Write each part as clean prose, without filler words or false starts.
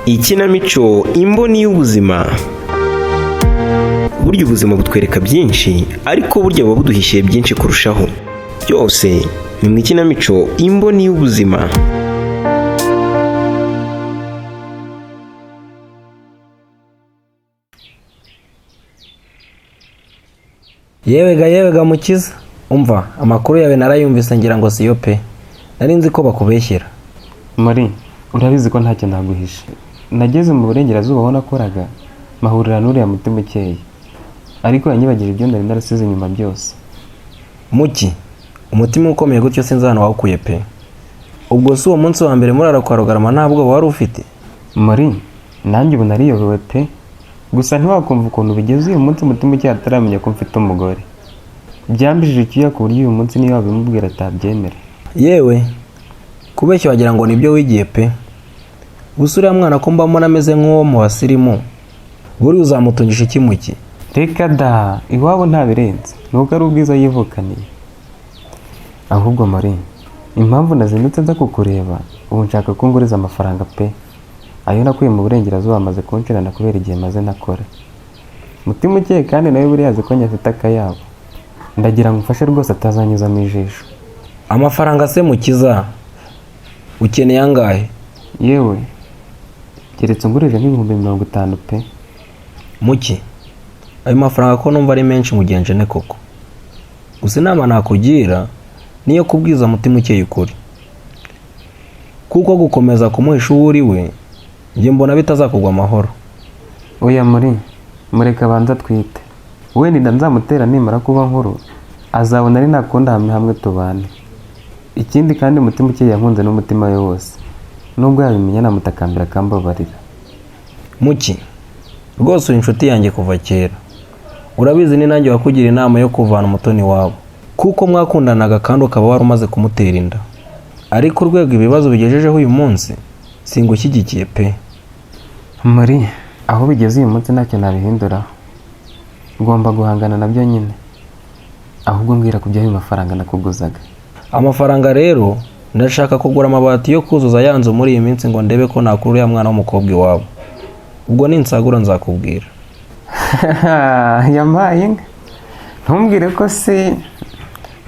Ikinamico Imboni y'Ubuzima. Burya ubuzima butwereka byinshi, ariko burya buba buduhishiye byinshi kurushaho. Byose ni mu ikinamico Imboni y'Ubuzima. Yewega yewega mukiza, umva amakuru yawe narayumvise ngira ngo siyo pe, nari nzi ko bakubeshyera. Muri urabizi ko ntacyo naguhisha. Nageze mu burengerazuba aho nakoraga, mpahurira n'uriya mutima ukeye, ariko yanyibagije ibyo nari narasize inyuma byose. Muki, umutima ukomeye gutyo sinzi ahantu wawukuye pe. Ubwo si uwo munsi wa mbere murara kwa Rugarama nta bwoba wari ufite? Muri nanjye ubu nariyobewe pe, gusa ntiwakumva ukuntu bigeze uyu munsi umutima ukeye ataramenya ko mfite umugore. Byambijije icyuya ku buryo uyu munsi niyo wabimubwira atabyemera. Yewe, kubeshya wagira ngo nibyo wigiye pe. Gusa uriya mwana ko mbamo ameze nk'uwo mu basirimu, buriya uzamutungisha iki muki? Reka da, iwabo ntabirenze, nuko ari ubwiza yivukaniye. Ahubwo Mari, impamvu nazindutse nza kukureba, ubu nshaka ko nguriza amafaranga pe. Ayo nakuye mu burengerazuba amaze kunshirana kubera igihe maze nakora. Mutima ukeye kandi nawe buriya azi ko nyafite akayabo. Ndagira ngo umfashe rwose atazanyuzamo ijisho. Amafaranga se mukiza, ukeneye angahe? Yewe, keretse ungurije nk'ibihumbi 50 pe. Muki, ayo mafaranga ko numva ari menshi mugenje ne koko. Gusa inama nakugira niyo kubwiza mutima ukeye ukuri, kuko gukomeza kumuhisha uwo uri we njye mbona bitazakugwa amahoro. Oya muri, mureka abanza atwite. Wenda inda nzamutera nimara kuba nkuru, azabona ari ntakunda hamwe hamwe tubane. Ikindi kandi umutima ukeye yankunze n'umutima we wose. Nubwo yabimenya namutakambira akambabarira. Muki, rwose uri inshuti yanjye kuva kera. Urabizi ni nanjye wakugira inama yo kuvana umutoni wabo, kuko mwakundanaga kandi ukaba wari umaze kumutera inda. Ariko urwego ibibazo bigejejeho uyu munsi singushyigikiye pe. Muri aho bigeze uyu munsi ntacyo nabihinduraho. Ngomba guhangana nabyo nyine. Ahubwo mbwira ku by'ayo mafaranga nakuguzaga. Amafaranga rero ndashaka kugura amabati yo kuzuza ya nzu muri iyi minsi ngo ndebe ko nakura uriya mwana w'umukobwa iwabo. Ubwo ninsagura nzakubwira. Yampaye inka. Ntumbwire ko se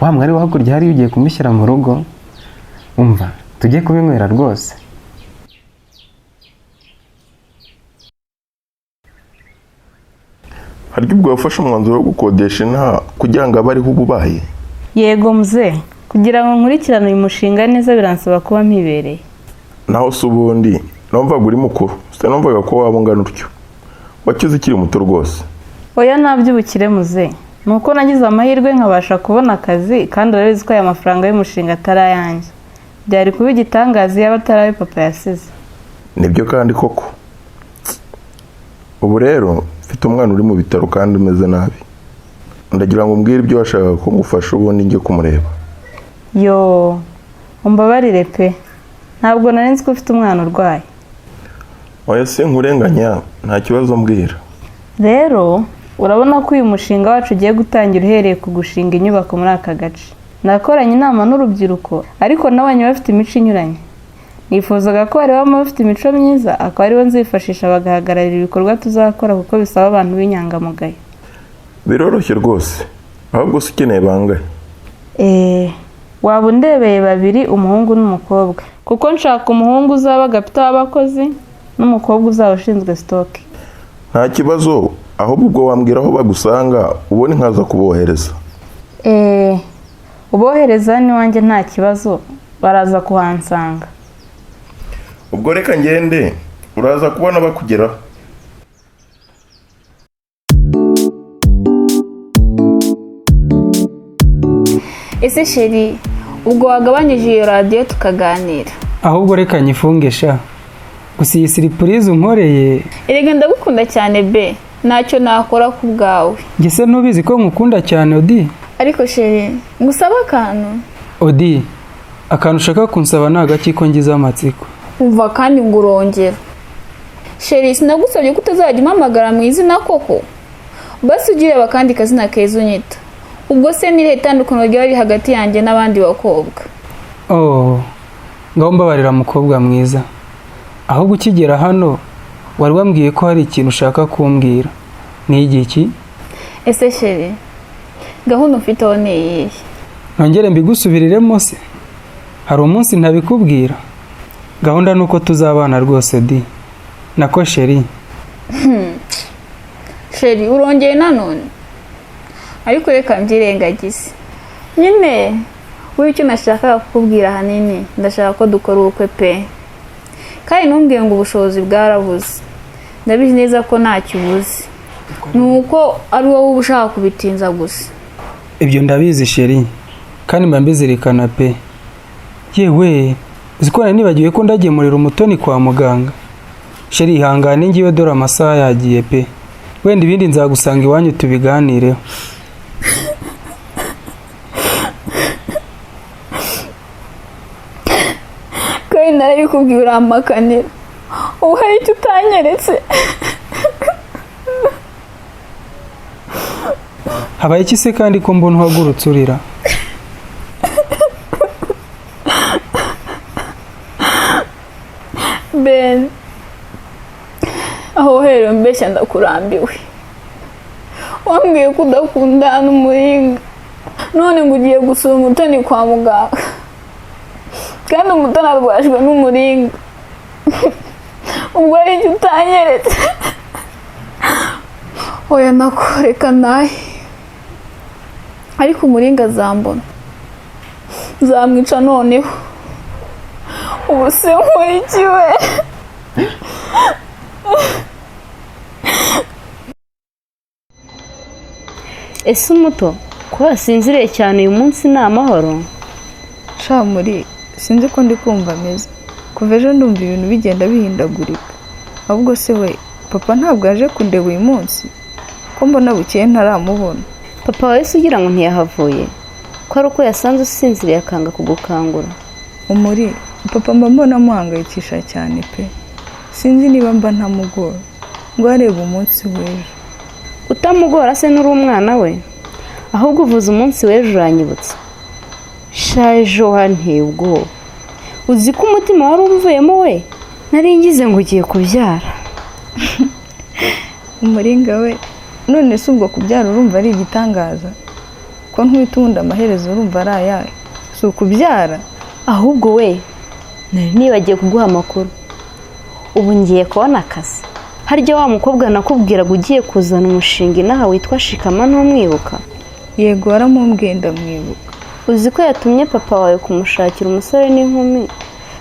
wa mwari wo hakurya hariya ugiye kumushyira mu rugo. Umva, tujye kubinywera rwose. Harya ubwo wafashe umwanzuro wo gukodesha inaha kugira ngo abe ariho uba ubaye? Yego mzee, kugira ngo nkurikirane uyu mushinga neza biransaba kuba mpibereye. Naho se ubundi numvaga uri mukuru, sinumvaga ko waba ungana utyo. Wakize ukiri muto rwose. Oya ntabyubukire mzee, ni uko nagize amahirwe nkabasha kubona akazi kandi urabizi ko aya mafaranga y'umushinga atari ayanjye. Byari kuba igitangaza iyo atari ayo papa yasize. Nibyo kandi koko. Ubu rero mfite umwana uri mu bitaro kandi umeze nabi. Ndagira ngo umbwire ibyo washakaga ko ngufasha ubundi njye kumureba. Yo, umbabarire pe, ntabwo nari nzi ko ufite umwana urwaye. Oya sinkurenganya, nta kibazo mbwira. Rero urabona ko uyu mushinga wacu ugiye gutangira uhereye ku gushinga inyubako muri aka gace. Nakoranye inama n'urubyiruko ariko nabonye bafite imico inyuranye. Nifuzaga ko barebamo abafite imico myiza akaba aribo nzifashisha bagahagararira ibikorwa tuzakora kuko bisaba abantu b'inyangamugayo. Biroroshye rwose. Ahubwo se ukeneye bangahe? Waba undebeye babiri, umuhungu n'umukobwa, kuko nshaka umuhungu uzaba gapita w'abakozi n'umukobwa uzaba ushinzwe sitoke. Nta kibazo, ahubwo ubwo wambwira aho bagusanga ubundi nkaza kubohereza. Ubohereza n'iwanjye nta kibazo, baraza kuhansanga. Ubwo reka ngende, uraza kubona bakugeraho. Ese sheri, ubwo wagabanyije iyo radiyo tukaganira? Ahubwo reka nyifunge sha. Gusa iyi siripurize unkoreye. Erega ndagukunda cyane be, ntacyo nakora ku bwawe. Njye se ntubizi ko nkukunda cyane Odi? Ariko sheri, ngusabe akantu. Odi, akantu ushaka kunsaba ni agaki ko ngize amatsiko? Umva kandi ngo urongera. Sheri, sinagusabye ko utazajya umpamagara mu izina koko? Basi ujye ureba akandi kazina keza unyita. Ubwo se ni irihe tandukaniro ryaba riri hagati yanjye n'abandi bakobwa? Oh, ngaho mbabarira mukobwa mwiza. Ahubwo ukigera hano Wari wambwiye ko hari ikintu ushaka kumbwira. Ni igiki? Ese chéri, gahunda ufiteho ni iyihe? Nongere mbigusubiriremo se? Hari umunsi ntabikubwira? Gahunda ni uko tuzabana rwose di. Nako chéri. Chéri, urongeye nanone, ariko reka mbyirengagize nyine. Wowe, icyo nashakaga kukubwira ahanini, ndashaka ko dukora ubukwe pe. Kandi ntumbwire ngo ubushobozi bwarabuze, ndabizi neza ko ntacyo ubuze, ni uko ari wowe uba ushaka kubitinza gusa. Ibyo ndabizi chéri, kandi mba mbizirikana pe. Yewe, uzi ko nari nibagiwe ko ndagemurira Umutoni kwa muganga? Chéri, ihangane ngiwe, dore amasaha yagiye pe. Wenda ibindi nzagusanga iwanyu tubiganireho. Kandi narabikubwiye uramakanira, ubu hari icyo utanyeretse? Habaye iki se kandi ko mbona uhagurutse urira? Ben, aho uhereye mbeshya ndakurambiwe. Wambwiye ko udakundana n'Umuringa, none ngo ugiye gusura Umutoni kwa muganga, kandi Umutoni arwajwe n'Umuringa. Ubwo hari icyo utanyeretse? Oya, nako reka nahe, ariko Umuringa azambona nzamwica. Noneho ubu se nkora iki we? Ese umuto, ko wasinziriye cyane uyu munsi, ni amahoro? Sha muri, sinzi ko ndi kumva ameze. Kuva ejo ndumva ibintu bigenda bihindagurika. Ahubwo se we, papa ntabwo yaje kundeba uyu munsi? Ko mbona bukeye ntaramubona. Papa wawe se ugira ngo ntiyahavuye? Ko ari uko yasanze usinziriye akanga kugukangura. Umuri, papa mba mbona amuhangayikisha cyane pe. Sinzi niba mba ntamugora ngo arebe umunsi w'ejo. Utamugora se n'uri umwana we? Ahubwo uvuze umunsi w'ejo uranyibutsa. Sha, ejo wanteye ubwoba. Uzi ko umutima wari umvuyemo we? Nari ngize ngo ugiye kubyara. Umuringa we, none se ubwo kubyara urumva ari igitangaza? Ko ntwite ubundi amaherezo urumva ari ayahe? Si ukubyara? Ahubwo we, nari nibagiye kuguha amakuru. Ubu ngiye kubona akazi. Harya wa mukobwa nakubwiraga ugiye kuzana umushinga inaha witwa Shikama, ntumwibuka? Yego, waramumbwiye, ndamwibuka. Uzi ko yatumye papa wawe kumushakira umusore n'inkumi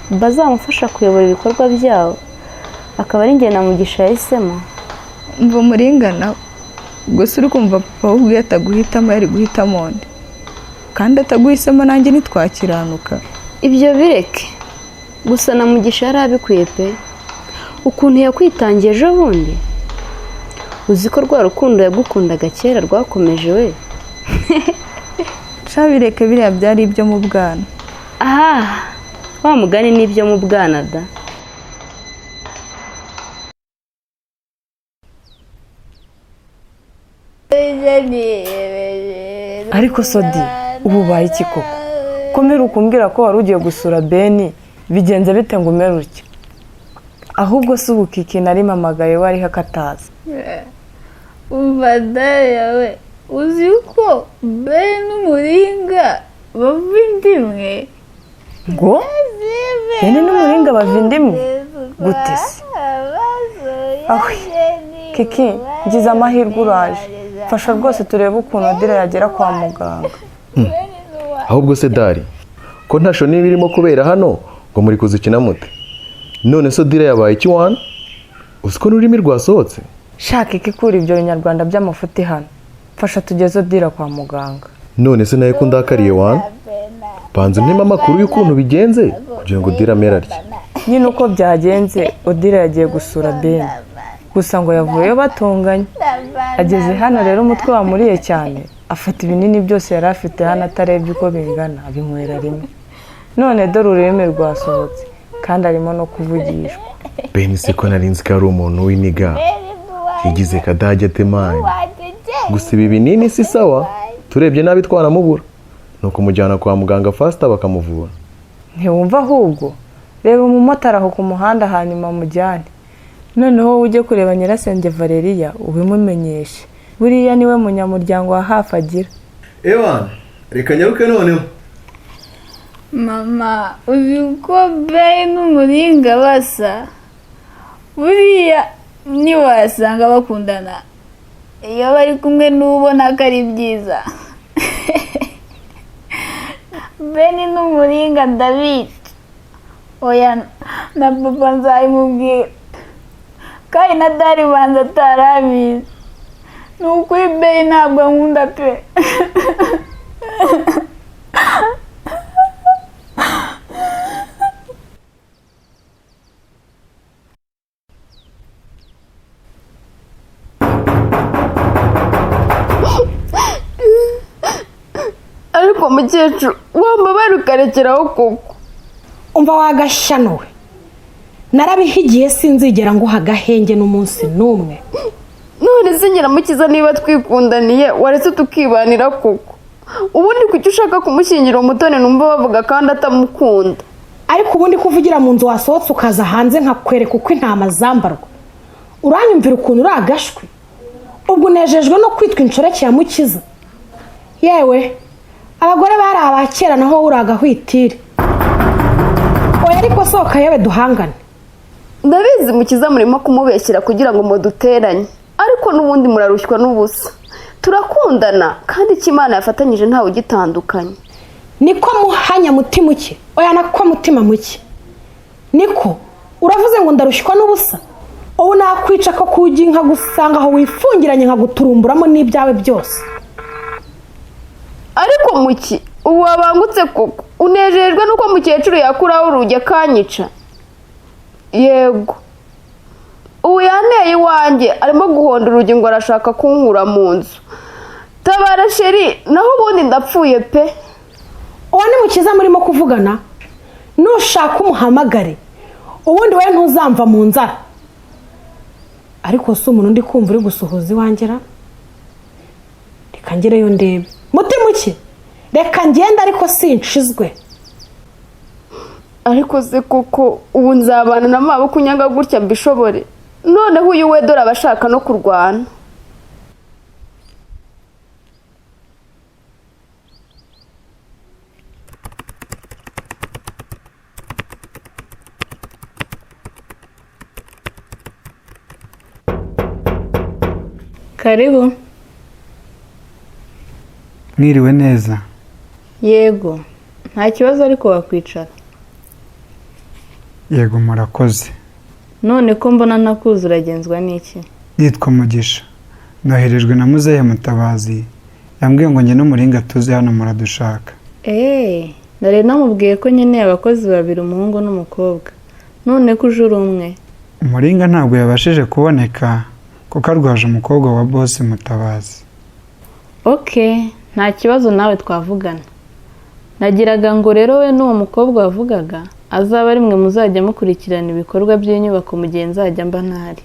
bazamufasha kuyobora ibikorwa byabo, akaba ari njye na Mugisha yahisemo? Mva Umuringa nawe, ubwo se uri kumva papa we ubwe ataguhitamo yari guhitamo undi? Kandi ataguhisemo nanjye ntitwakiranuka. Ibyo bireke, gusa na Mugisha yari abikwiye pe. Ukuntu yakwitangiye ejo bundi, uzi ko rwa rukundo yagukundaga kera rwakomeje we? Sha bireke, biriya byari ibyo mu bwana. Aha wa mugani n'ibyo mu bwana da. Ariko Sodi, ubu ubaye iki koko? Ko mperuka umbwira ko wari ugiye gusura Beni, bigenze bite ngo umere utya? Ahubwo se ubu Kiki nari mpamagaye we ariho akataza? Umva daya we, uzi ko Ben n'Umuringa bava inda imwe? Ngo Beni n'Umuringa bava inda imwe gute se? Ahwi Kiki, ngize amahirwe uraje. Fasha rwose turebe ukuntu Odile yagera kwa muganga. Ahubwo se Dari, ko nta show niba irimo kubera hano, ngo muri kuzikina mute? None se Odile yabaye iki wana? Uzi ko n'ururimi rwasohotse? Shaka ikikura ibyo binyarwanda by'amafuti hano. Fasha tugeze Odile kwa muganga. None se nawe ko ndakariye wana? Banza unteme amakuru y'ukuntu bigenze kugira ngo Odile amere atya. Nyine uko byagenze, Odile yagiye gusura Beni, gusa ngo yavuyeyo batonganye. Ageze hano rero umutwe wamuriye cyane, afata ibinini byose yari afite hano atarebye uko bingana, abinywera rimwe. None dore ururimi rwasohotse kandi arimo no kuvugishwa. Beni se ko nari nzi ko ari umuntu w'iniga, yigize kadage atemanye? Gusa ibi binini si sawa, turebye nabi twanamubura. Ni ukumujyana kwa muganga faster bakamuvura. Ntiwumva ahubwo? Reba umumotari aho ku muhanda hanyuma mujyane. Noneho wowe ujye kureba nyirasenge Valeriya ubimumenyeshe, buriya niwe munyamuryango wa hafi agira. Ewana, reka nyaruke noneho. Mama, uzi ko Beyi n'Umuringa basa? Buriya ntiwasanga bakundana, iyo bari kumwe n'ubona ko ari byiza. Beni n'Umuringa ndabica. Oya, na papa nzabimubwira, kandi na dari banza atarabizi. Ni ukuri Beyi ntabwo ankunda pe. Ariko mukecuru, wambabara ukarekeraho koko. Umva wagashyano we, narabihigiye sinzigera nguha agahenge n'umunsi n'umwe. None se Nyiramukiza, niba twikundaniye waretse tukibanira koko? Ubundi kuki ushaka kumushyingira Umutoni numva bavuga kandi atamukunda? Ariko ubundi kuvugira mu nzu wasohotse ukaza hanze nkakwereka uko intama zambarwa, uranyumvira ukuntu uri agashwi? Ubwo unejejwe no kwitwa inshoreke ya Mukiza? Yewe, abagore bari aba kera, naho uri agahwitire. Oya ariko sohoka yewe duhangane. Ndabizi Mukiza murimo kumubeshyira kugira ngo muduteranye, ariko n'ubundi murarushywa n'ubusa. Turakundana kandi icyo Imana yafatanyije ntawe ugitandukanye. Niko muhanya mutima uke, oya nako mutima muke. Niko uravuze ngo ndarushywa n'ubusa? Ubu nakwica ko kugi nkagusanga aho wifungiranye nkaguturumburamo n'ibyawe byose. Ariko muki, ubu wabangutse koko? Unejejwe nuko mukecuru yakuraho urugi akanyica? Yego, ubu yanteye iwanjye arimo guhonda urugi ngo arashaka kunkura mu nzu. Tabara sheri, naho ubundi ndapfuye pe. Uwo ni Mukiza murimo kuvugana? Nushaka umuhamagare, ubundi wowe ntuzamva mu nzara. Ariko si umuntu ndi kumva uri gusuhuza iwanjye ra? Reka ngereyo ndebe. Mutima uke, reka ngende ariko sinshizwe. Ariko se koko ubu nzabana na maboko unyanga gutya mbishobore? Noneho uyu we dore abashaka no kurwana. Karibu. Mwiriwe neza. Yego, nta kibazo ariko wakwicara. Yego murakoze. None ko mbona ntakuzi uragenzwa n'iki? Nitwa Mugisha, noherejwe na muzehe Mutabazi, yambwiye ngo njye n'Umuringa tuze hano muradushaka. Nari namubwiye ko nkeneye abakozi babiri, umuhungu n'umukobwa. None ko uje uri umwe? Umuringa ntabwo yabashije kuboneka kuko arwaje umukobwa wa bosi Mutabazi. Okay, nta kibazo nawe twavugana. Nagiraga ngo rero we n'uwo mukobwa wavugaga azaba ari mwe muzajya mukurikirana ibikorwa by'inyubako mu gihe nzajya mba ntahari.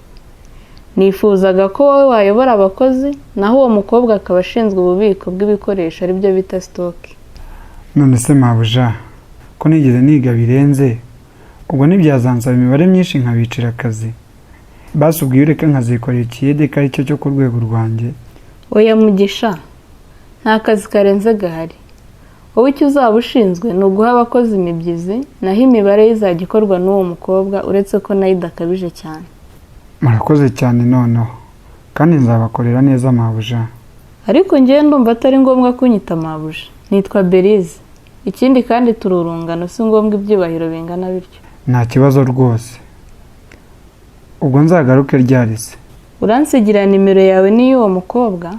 Nifuzaga ko wowe wayobora abakozi, naho uwo mukobwa akaba ashinzwe ububiko bw'ibikoresho aribyo bita stock. None se mabuja, ko nigeze niga birenze, ubwo ntibyazansaba imibare myinshi nkabicira akazi? Basi ubwiye ureke nkazikorera ikiyede ko aricyo cyo ku rwego rwanjye. Oya Mugisha, nta kazi karenze gahari. Wowe icyo uzaba ushinzwe ni uguha abakozi imibyizi, naho imibare izajya ikorwa n'uwo mukobwa, uretse ko nayo idakabije cyane. Murakoze cyane noneho, kandi nzabakorera neza mabuja. Ariko njyewe ndumva atari ngombwa kunyita mabuja, nitwa Berize. Ikindi kandi turi urungano, si ngombwa ibyubahiro bingana bityo. Nta kibazo rwose. Ubwo nzagaruke ryari se? Uransigira nimero yawe n'iy'uwo mukobwa,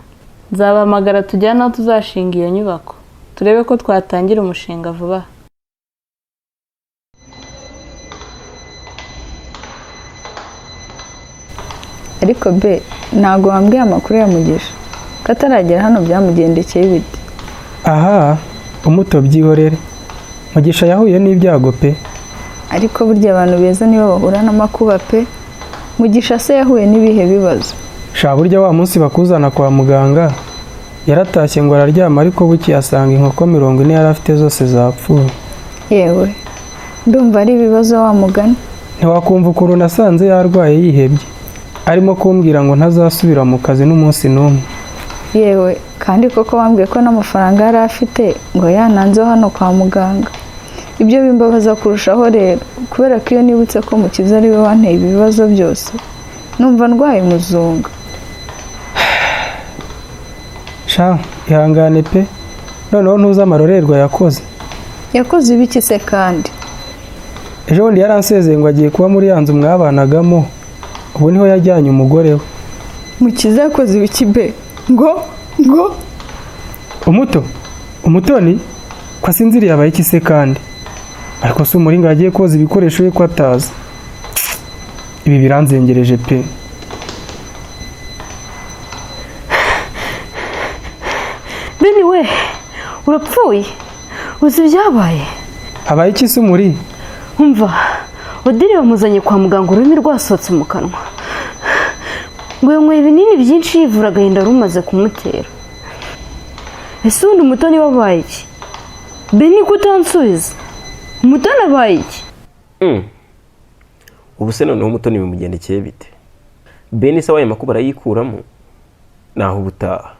nzabahamagara tujyane aho tuzashinga iyo nyubako, turebe ko twatangira umushinga vuba aha. Ariko be, ntabwo wambwiye amakuru ya Mugisha ko ataragera hano byamugendekeye bite? Aha, umuto byihorere. Mugisha yahuye n'ibyago pe. Ariko burya abantu beza nibo bahura n'amakuba pe. Mugisha se yahuye n'ibihe bibazo? Sha burya wa munsi bakuzana kwa muganga yaratashye ngo araryama, ariko buki asanga inkoko 40 yari afite zose zapfuye. Yewe, ndumva ari ibibazo wa mugani. Ntiwakumva ukuntu nasanze yarwaye yihebye, arimo kumbwira ngo ntazasubira mu kazi n'umunsi n'umwe. Yewe, kandi koko bambwiye ko n'amafaranga yari afite ngo yananzeho hano kwa muganga. Ibyo bimbabaza kurushaho rero, kubera ko iyo nibutse ko Mukiza ari we wanteye ibi bibazo byose, numva ndwaye muzunga. Sha, ihangane pe. Noneho ntuzi amarorerwa yakoze. Yakoze ibiki se kandi? Ejo bundi yaransezeye ngo agiye kuba muri ya nzu mwabanagamo, ubu niho yajyanye umugore we. Mukiza yakoze ibiki be? Ngo Umuto, Umutoni ko asinziriye, abaye iki se kandi? Ariko si Umuringa yagiye koza ibikoresho ye ko atazi? Ibi biranzengereje pe. Beni we, urapfuye! Uzi ibyabaye? Habaye iki se, Umuri? Umva, Odile bamuzanye kwa muganga ururimi rwasohotse mu kanwa, ngo yanyweye ibinini byinshi yivura agahinda rumaze kumutera. Ese ubundi Umutoni wabaye iki? Beni, ko utansubiza, Umutoni abaye iki? Ubu se noneho Umutoni bimugendekeye bite? Bene se wayo makuba arayikuramo? Naho ubutaha.